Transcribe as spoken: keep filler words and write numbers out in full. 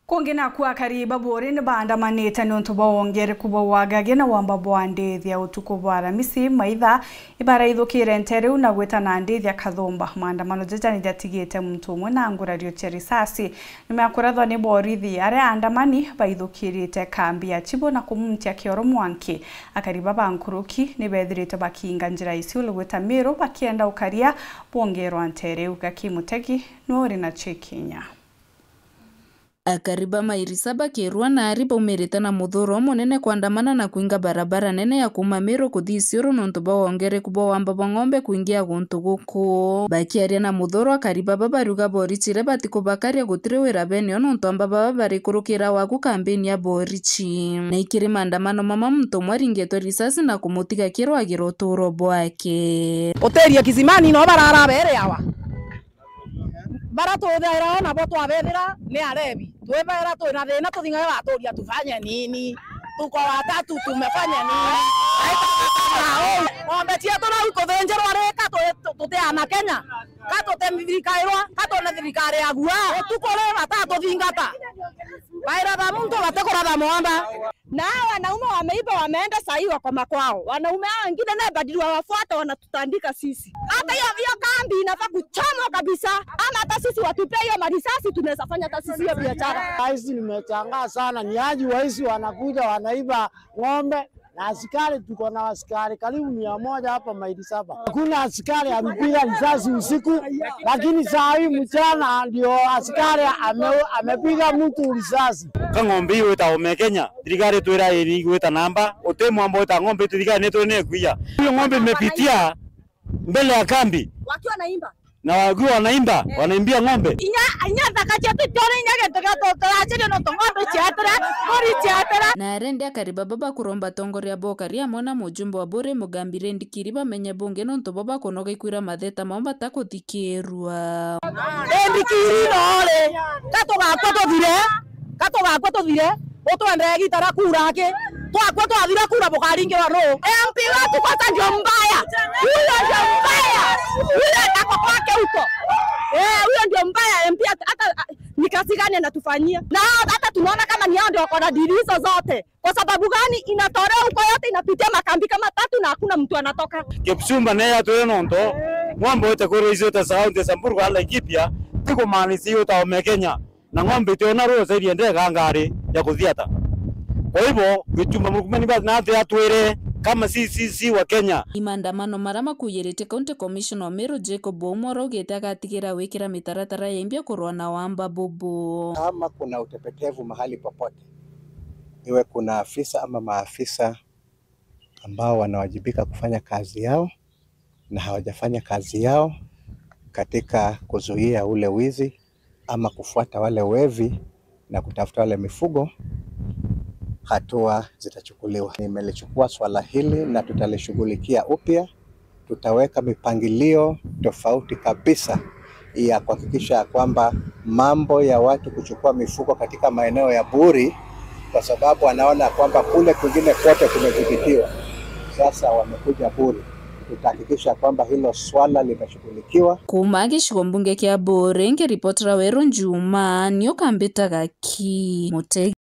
Kungi naku akari ba Buuri ni baandamanite niuntu bwa wongereku bwa wagagia na wamba bwa ndithia. Utuku bwa Aramisi, maitha ibaraithukire nteere iu na gwita na ndithia kathumba. Maandamano jaja ni jatigite muntu umwe na ngurario cia risasi. Nyuma ya kurathwa ni borithi, aria aandamani baithukirite kambi ya Chibo na kumuntia kioro mwanki. Akari baba nkuruki ni bethirite bakiinga njira icio ili gwita Miru bakienda ukaria bwongerwa nteere iu. Gaki Mutegi niwe uri nacio ikinya. Akari ba Mairisa bakirwa naari baumirite na muthuro munene kwandamana na kwinga barabara nene ya kuuma Miru kuthi Isiolo nontu bwa wongereku bwa wamba bwa ng'ombe kwingia guntu guku. Bakiaria na muthuro, akari baba bariuga borichi iria batikubakaria gutiri wira benio nontu amba baba barikurukira waku kambini ya borichi. Na ikiri maandamano mama muntu umwe aringitwe risasi na kumutiga kirwagira uturo bwake. Uteria kisimani no barara bere awa. Bara tuthaira o nabo twabethira ni arebi. Twibera twina thina, tuthingae baturia tufanye nini? Tuko watatu, tumefanya nini? Ng'ombe cietu nau kuthinjirwa rika twi-, tu-, tuti ana Kenya? Ka tuti thirikari rwa, ka twone thirikari ya gua? Utuku ri batatuthingata. Bairatha muntu batikuratha mwamba. Na hawa wanaume wameiba, wameenda, saa hii wako makwao. Wanaume hao wengine naye badili wawafuata, wanatutandika sisi. Hata hiyo, hiyo kambi inafaa kuchomwa kabisa, ama hata sisi watupee hiyo marisasi, tunaweza fanya hata sisi hiyo biashara. Saizi nimeshangaa sana, ni aje waizi wanakuja wanaiba ng'ombe na askari, tuko na askari karibu mia moja hapa Maili Saba. Hakuna askari amepiga risasi usiku, lakini saa hii mchana ndio askari ame-, amepiga mtu risasi. Ka ng'ombe iu ita ome Kenya, thirikari twira iri igwita namba, uti mwamba wita ng'ombe, thirikari ni twene kuiya. Hiyo ng'ombe imepitia mbele ya kambi. Wakiwa wanaimba. Na wakiwa wanaimba, eh, wanaimbia ng'ombe. Inya, inya thaka cietu itiona inya gintu gia tu-, turacirio nontu ng'ombe ciatira, mburi ciatira. Na arendi akari baba bakuromba atongoria bokari amwe na mujumbe wa Buuri Mugambi Rendi Kiri bamenye bungi nontu bo bakunoga ikwira matheta mao batakuthikirwa. Rendi Kiri no ri, ka tugakua tuthire, ka tugakua tuthire, utwendere gitara kura aki, twakua twathira kura bukaringirwa nu? M P wetu kwanza ndio mbaya. Huyo ndio mbaya. Huyo ako kwake huko. Eh, huyo ndio mbaya M P hata, hata, ni kazi gani anatufanyia? Na hata tunaona kama ni hao ndio wako na dili hizo zote. Kwa sababu gani inatolewa huko yote inapitia makambi kama tatu na hakuna mtu anatoka? Kipchumba naye atwire nonto ng'ombe wete kwirwa icio ta Saudi, Samburu kana Laikipia, tikumaanisha iyo taome Kenya. Na ng'ombe itiona ruo cairie ndega ngari ya kuthiata. Kwa hivyo, Kipchumba Murkomen basi na athe atwire kama C C C wa Kenya. Ni maandamano maria makuyirite County Commissioner wa Meru Jacob Ouma uraugite agatigira wikira mitaratara ya imbia kurwa na wamba bubu. Kama kuna utepetevu mahali popote, iwe kuna afisa ama maafisa ambao wanawajibika kufanya kazi yao na hawajafanya kazi yao katika kuzuia ule wizi ama kufuata wale wevi na kutafuta wale mifugo, hatua zitachukuliwa. Nimelichukua swala hili na tutalishughulikia upya. Tutaweka mipangilio tofauti kabisa ya kuhakikisha ya kwamba mambo ya watu kuchukua mifugo katika maeneo ya Buuri, kwa sababu wanaona kwamba kule kwingine kote kumedhibitiwa, sasa wamekuja Buuri. Tutahakikisha kwamba hilo swala limeshughulikiwa. Kuuma gicigo mbunge kia Buuri, ngiripotera Weru Njuma, ni ukambitaga ki Mutegi.